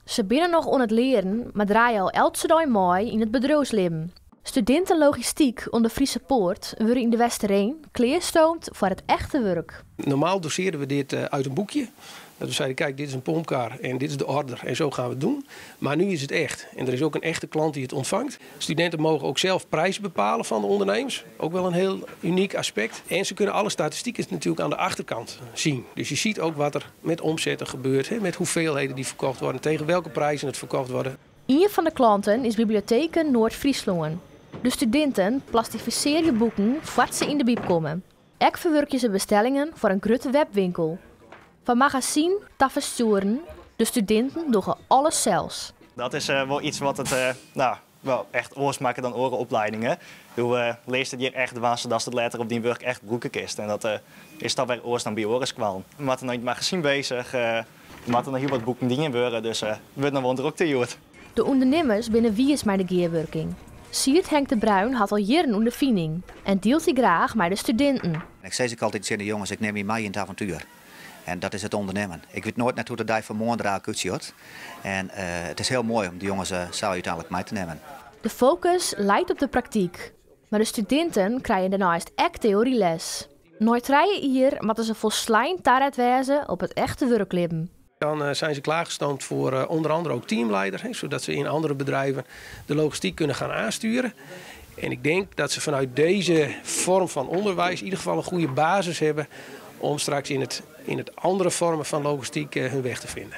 Se binne noch oan it learen, mar draaie al eltse dei mei yn it bedriuwslibben. Studinten logistyk oan de Friese Poort wurde yn De Westereen klearstoomd foar it echte wurk. Normaal doseerden we dit uit een boekje. Dat we zeiden, kijk, dit is een pompkar en dit is de order en zo gaan we het doen. Maar nu is het echt. En er is ook een echte klant die het ontvangt. Studenten mogen ook zelf prijzen bepalen van de ondernemers. Ook wel een heel uniek aspect. En ze kunnen alle statistieken natuurlijk aan de achterkant zien. Dus je ziet ook wat er met omzetten gebeurt, hè, met hoeveelheden die verkocht worden, tegen welke prijzen het verkocht worden. Ien fan de klanten is Bibliotheken Noard-Fryslân. De studinten plastifisearje boeken foar't se yn de byb komme. Ek ferwurkje se bestellingen foar in grutte webwinkel. Fan magazyn ta ferstjoeren, de studinten dogge alles sels. Dat is wol yts wat it no, wol echt oars makket dan oare opliedingen. Do learst it hjir echt dwaan sadatst it letter op dyn wurk echt brûke kinst. En dat is dan wer oars dan by oare skoallen. We moatte noch yn it magazyn bezich, der moatte noch hiel wat boeken dien wurde, dus it wurdt noch wol in drokte hjoed. De ûndernimmers binne wiis mei de gearwurking. Siert Henk de Bruin hat al jierren ûnderfining en dielt dy graach mei de studinten. Ik sis ek altyd tsjin de jonges, ik nim je mei yn it avontuer. En dat is it ûndernimmen. Ik wit noait net hoe't de dei fan moarn der eigentlik útsjocht. En it is hiel moai om de jonges sa úteinlik mei te nimmen. De fokus leit op de praktyk, mar de studinten krije dêrneist ek teoryles. Nei 3 jier moatte se folslein taret wêze op it echte wurklibben. Dan zijn ze klaargestoomd voor onder andere ook teamleider, hè, zodat ze in andere bedrijven de logistiek kunnen gaan aansturen. En ik denk dat ze vanuit deze vorm van onderwijs in ieder geval een goede basis hebben om straks in het andere vormen van logistiek hun weg te vinden.